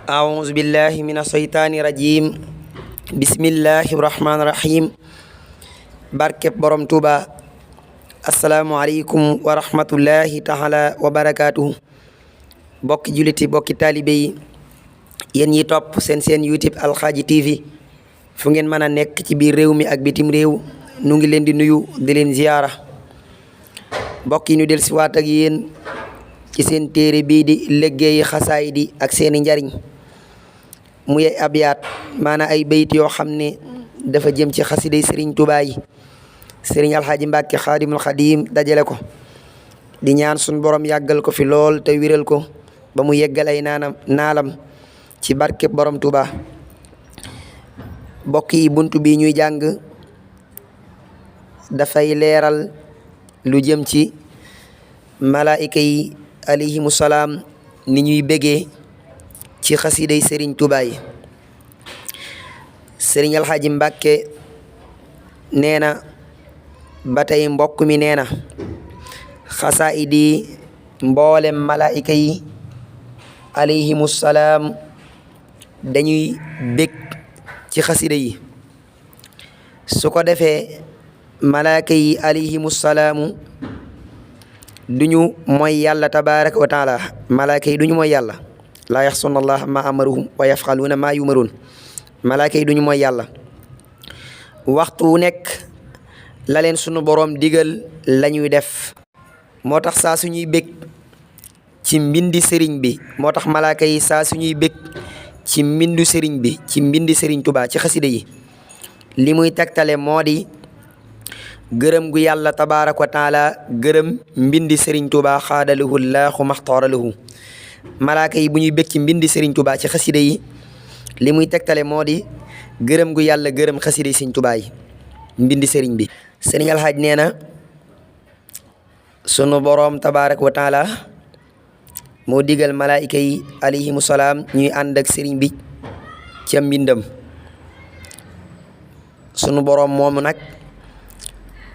أعوذ بالله من الشيطان الرجيم بسم الله الرحمن الرحيم barkeb borom Tuuba asalaamualeykum wa rahmatullahi taala wa barakaatuhu bokki julliti bokki taalibe yi yéen ñi topp seen YouTube Alxaaji TV fu ngeen mën a nekk ci biir réew mi ak bitim réew nu ngi leen di nuyu di leen ziyaara mbokk yi ñu del siwaat ak yéen ci seen téere bii di liggéeyi xasaayid yi ak seeni njariñ muy ay abyaat maanaam ay bayit yoo xam ne dafa jëm ci xasiday sëriñ Tuubaa yi sëriñ Alxaaji Mbàkke Xaadimul Xadiim dajale ko di ñaan suñ borom yàggal ko fi lool te wéral ko ba mu yeggal ay naalam ci barke borom Tuubaa mbokk yi bunt bi ñuy jàng dafay leeral lu jëm ci malaayika yi alayhimu salaam ni ñuy bégee ci xasiday sëriñ Tuubaa yi sëriñ Alxaaji Mbàkke nee na ba tey mbokk mi nee na xasaayid yi mboolem malaayika yi alayhimu salaam dañuy bég ci xasida yi su ko defee malaayika yi alayhimu salaamu duñu mooy yàlla tabaaraka wa taala malaayika yi duñu mooy yàlla laa yaxsuna allah ma amaruhum wa yafxaluuna ma yumaruun malaayika yi duñu mooy yàlla waxtu wu nekk la leen sunu boroom digal lañuy def moo tax saa suñuy bég ci mbindi sëriñ bi moo tax malaayika yi saa suñuy bég ci mbindu sëriñ bi ci mbindi sëriñ Tuubaa ci xasida yi li muy tegtale moo di gërëm gu yàlla tabaaraka wa taala gërëm mbindi sëriñ Tuubaa xaadalahu llaahu maxtaaralahu malaaka yi bu ñuy bég ci mbindi sëriñ Tuubaa ci xasida yi li muy tegtale moo di gërëm gu yàlla gërëm xasida yi sëriñ Tuubaa yi mbindi sëriñ bi sëriñ Alxaaj nee na sunu boroom tabaaraka wa taala moo digal malaayika yi alayhimu salaam ñuy ànd ak sëriñ bi ca mbindam sunu boroom moomu nag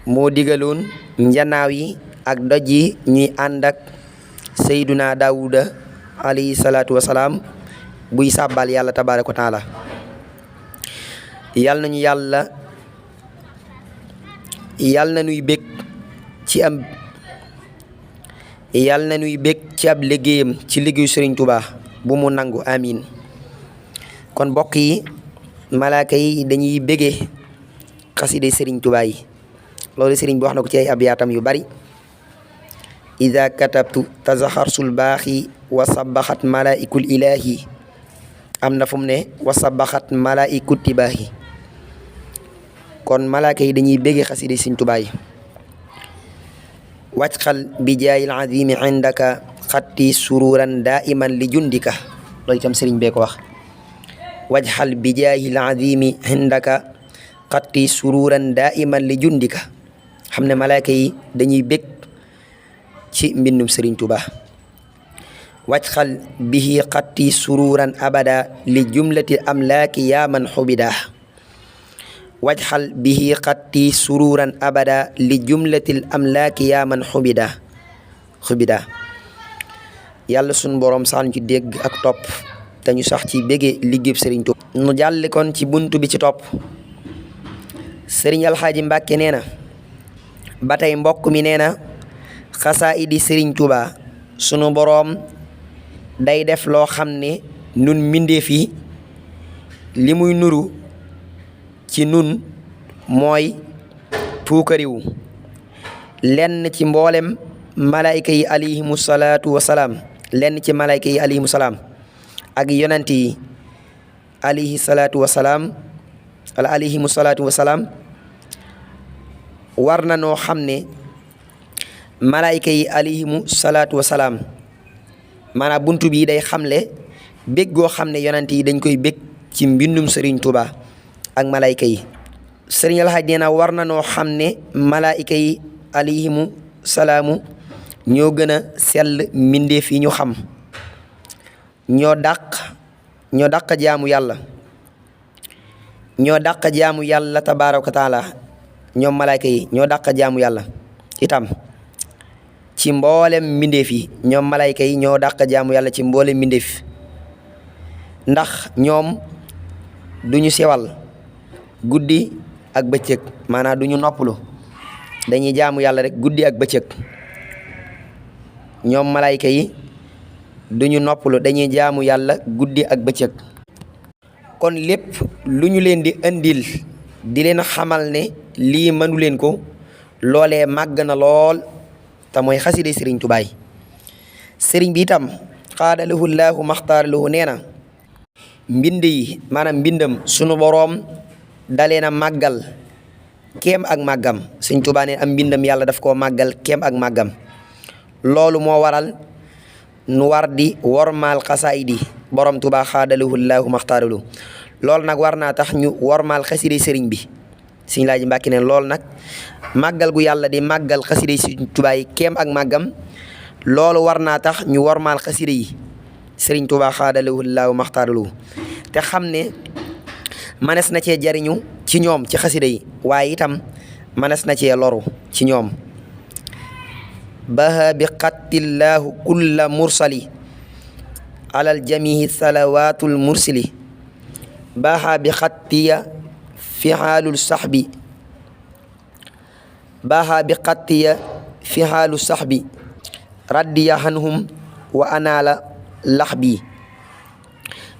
moo digaloon njanaaw yi ak doj yi ñuy ànd ak sayduna daawuda alayhi salaatu wasalaam buy sàbbal yàlla tabaaraka wa taala yàlla na nuy bég ci am yàlla na nuy bég ci ab liggéeyam ci liggéeyu sëriñ Tuubaa bu mu nangu amin kon mbokk yi malaaka yi dañuy bégee xasiday sëriñ Tuubaa yi loolu sëriñ bi wax na ko ci ay abyaatam yu bari ida katabtu tazaxarsul baaxi wa sabaxat malaikul ilaahi am na fu mu ne wa sabaxat malaikul tibaahi kon malaaka yi dañuy bégee xasida sëriñ Tuubaa yi wajxal bi jaayil azimi indaka xatti sururan daiman li jundika loolu itam sëriñ bee ko wax wajxal bi jaayil azimi indaka xatti sururan daiman li jundika xam ne malaaka yi dañuy bég ci mbindum sëriñ Tuubaa wajxal bihi xatti sururan abada li jumlati amlaaki yaa man xubida wajxal bihi xatti sururan abada li jumlatil amlaaki yaa man xubida yàlla sun boroom sax ci dégg ak topp te ñu sax ci béggee liggéeyub sëriñ Tuubaa nu jàlli kon ci buntu bi ci topp sëriñ Alxaaji Mbàkke nee na ba tey mbokk mi nee na xasaayidi sëriñ Tuubaa sunu boroom day def loo xam ne nun mbindeef yi li muy nuru ci nun mooy puukariwu lenn ci mboolem malaayika yi alayhimu salaatu wasalaam lenn ci malaayika yi alayhimu salaam ak yonent yi alayhi salaatu wasalaam wala alayhimu salaatu wasalaam war na noo xam ne malaayika yi alayhimu salaatu wasalaam maanaam buntu bi day xamle bég goo xam ne yonent yi dañ koy bég ci mbindum sëriñ Tuubaa ak malaayika yi sëriñ Alxaaj nee na war na noo xam ne malaayika yi alayhimu salaamu ñoo gën a sell mbindeef yi ñu xam ñoo dàq jaamu yàlla tabaaraka wa taala ñoom malaayika yi ñoo dàq jaamu yàlla itam ci mboolem mbindeef yi ñoom malayka yi ñoo dàq jaamu yàlla ci mboolem mbindeef ndax ñoom duñu sewal guddi ak bëccëg maanaam duñu noppalu dañuy jaamu yàlla rek guddi ak bëccëg ñoom malaayka yi duñu noppalu dañuy jaamu yàlla guddi ak bëccëg kon lépp lu ñu leen di indil di leen xamal ne lii mënu leen ko loolee màgg na lool te mooy xasida Sëriñ Tuubaa yi sëriñ bi itam xaada lahu llaahu maxtaar lahu nee na mbind yi maanaam mbindam sunu boroom dalee na màggal kéem ak màggam Sëriñ Tuubaa ne am mbindam yàlla daf koo màggal kéem ak màggam loolu moo waral nu war di wormaal xasaayid yi borom Tuubaa xaada lahu llaahu maxtaar lahu loolu nag war naa tax ñu wormaal xasida sëriñ bi Sëriñ Laaji Mbàkke ne loolu nag màggal gu yàlla di màggal xasida Sëriñ Tuubaa yi kéem ak màggam loolu war naa tax ñu wormaal xasida yi Sëriñ Tuubaa xaada lahu llaahu maxtaar lahu te xam ne manes na cee jariñu ci ñoom ci xasida yi waaye itam manes na cee loru ci ñoom baha bi xattillaahu kulla mursali alal jamihi salawaatul mursili baha bi xattiya fihaalul saxbi baha bi xattiya fihaalu saxbi raddiya hanhum wa anaala laxbi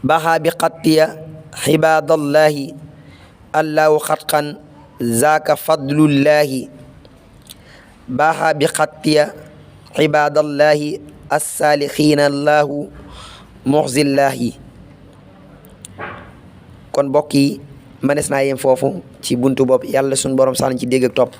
baha bi xattiya xibaadallaahi allahu xatqan zaaka fadlullaahi baha bi xattiya xibaadallaahi assaalixiina allahu muxzillaahi kon mbokk yi mënees naa yem foofu ci buntu bopp yàlla suñu borom sax nañ ci dégg ak topp